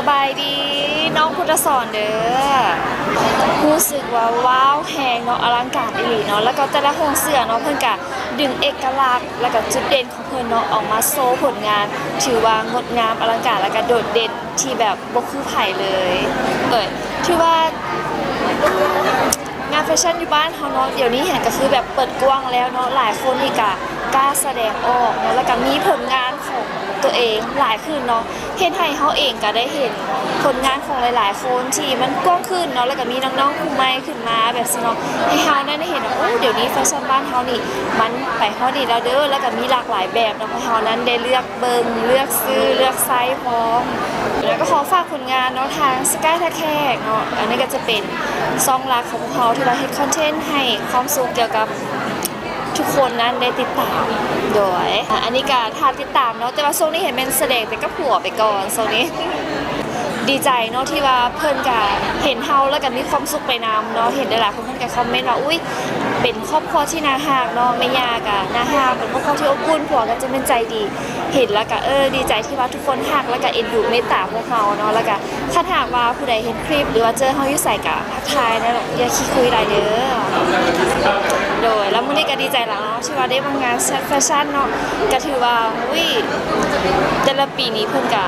ສະບາຍດີ ນ້ອງພຸດທະສອນເດີ. ຮູ້ສຶກວ່າວ້າວແຮງເນາະ ອະລັງການອີ່ຫຼີເນາະ ແລ້ວກໍແຕ່ລະໂຮງເສື້ອເນາະ ເພິ່ນກະດຶງເອກະລັກ ແລ້ວກະຈຸດເດັ່ນຂອງເພິ່ນເນາະ ອອກມາໂຊຜົນງານ ຖືວ່າງົດງາມອະລັງການ ແລ້ວກະໂດດເດັ່ນທີ່ແບບບໍ່ຄືໃຜເລີຍ. ເອີຍ ຖືວ່າ ງານແຟຊັ່ນຢູ່ບ້ານເຮົາເນາະ ດຽວນີ້ຫັ້ນກະຄືແບບເປີດກວ້າງແລ້ວເນາະ ຫຼາຍຄົນນີ້ກະກ້າສະແດງອອກເນາະ ແລ້ວກະມີຜົນງານຂອງຕົວເອງຫຼາຍຂຶ້ນເນາະ ເຮັດໃຫ້ເຮົາເອງກະໄດ້ເຫັນຜົນງານຂອງຫຼາຍໆຄົນທີ່ມັນກວ້າງຂຶ້ນເນາະ ແລ້ວກະມີນ້ອງໆຜູ້ໃໝ່ຂຶ້ນມາແບບຊີ້ເນາະ ໃຫ້ເຮົານັ້ນໄດ້ເຫັນວ່າ ໂອ້ ດຽວນີ້ແຟຊັ່ນບ້ານເຮົານີ້ມັນໄປຮອດນີ້ແລ້ວເດີ ແລ້ວກະມີຫຼາກຫຼາຍແບບເນາະ ໃຫ້ເຮົານັ້ນໄດ້ເລືອກເບິ່ງ ເລືອກຊື້ ເລືອກໃຊ້ພ້ອມ. ແລ້ວກໍຂໍຝາກ ຜົນງານເນາະ ທາງ Sky Tech ເນາະ ອັນນີ້ກໍຈະເປັນຊ່ອງຫຼັກຂອງພວກເຮົາ ທີ່ວ່າເຮັດຄອນເທັນໃຫ້ຄວາມສຸກກ່ຽວກັບທຸກຄົນນັ້ນໄດ້ຕິດຕາມ. ໂດຍ ອາ ອັນນີ້ກໍຖ້າຕິດຕາມເນາະ ແຕ່ວ່າຊ່ວງນີ້ເຫັນແມ່ນສະແດງແຕ່ກັບຜົວໄປກ່ອນ ຊ່ວງນີ້. ດີໃຈເນາະ ທີ່ວ່າເພິ່ນກໍເຫັນເຮົາ ແລ້ວກໍມີຄວາມສຸກໄປນຳເນາະ ເຫັນຫຼາຍໆຄົນເພິ່ນກໍຄອມເມັນວ່າ ອຸ້ຍ ເປັນຄອບຄົວທີ່ໜ້າຮັກເນາະ ແມ່ຍ່າກໍໜ້າຮັກ ເປັນຄອບຄົວທີ່ອົບອຸ່ນ ຜົວກໍຈະແມ່ນໃຈດີ. ເຫັນແລ້ວກະ ເອີ ດີໃຈທີ່ວ່າທຸກຄົນຮັກ ແລ້ວກະເອັນດູເມດຕາພວກເຮົາເນາະ ແລ້ວກະຄັນຫາກວ່າຜູ້ໃດເຫັນຄລິບ ຫຼືວ່າເຈີເຮົາຢູ່ໃສກະທັກທາຍເນາະ ຢ່າຂີ້ຄຸຍຫຼາຍເດີ. ໂດຍ ແລ້ວມື້ນີ້ກະດີໃຈຫຼາຍເນາະ ທີ່ວ່າໄດ້ມາງານແຟຊັ່ນເນາະ ກະຖືວ່າ ອຸ້ຍ ແຕ່ລະປີນີ້ເພິ່ນກະ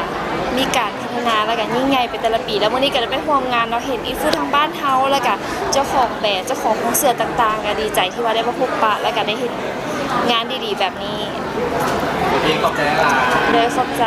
ມີການພັດທະນາ ແລ້ວກະຍິ່ງໃຫຍ່ໄປແຕ່ລະປີ ແລ້ວມື້ນີ້ກະໄດ້ໄປຮ່ວມງານເນາະ ເຫັນອິນຟລູທາງບ້ານເຮົາ ແລ້ວກະເຈົ້າຂອງແບຣນ ເຈົ້າຂອງໂຮງເສື້ອຕ່າງໆ ກະດີໃຈທີ່ວ່າໄດ້ມາພົບປະ ແລ້ວກະໄດ້ເຫັນ ງານດີໆແບບນີ້. ໂອເຄ ຂອບໃຈຫຼາຍ. ໂດຍ ຂອບໃຈ.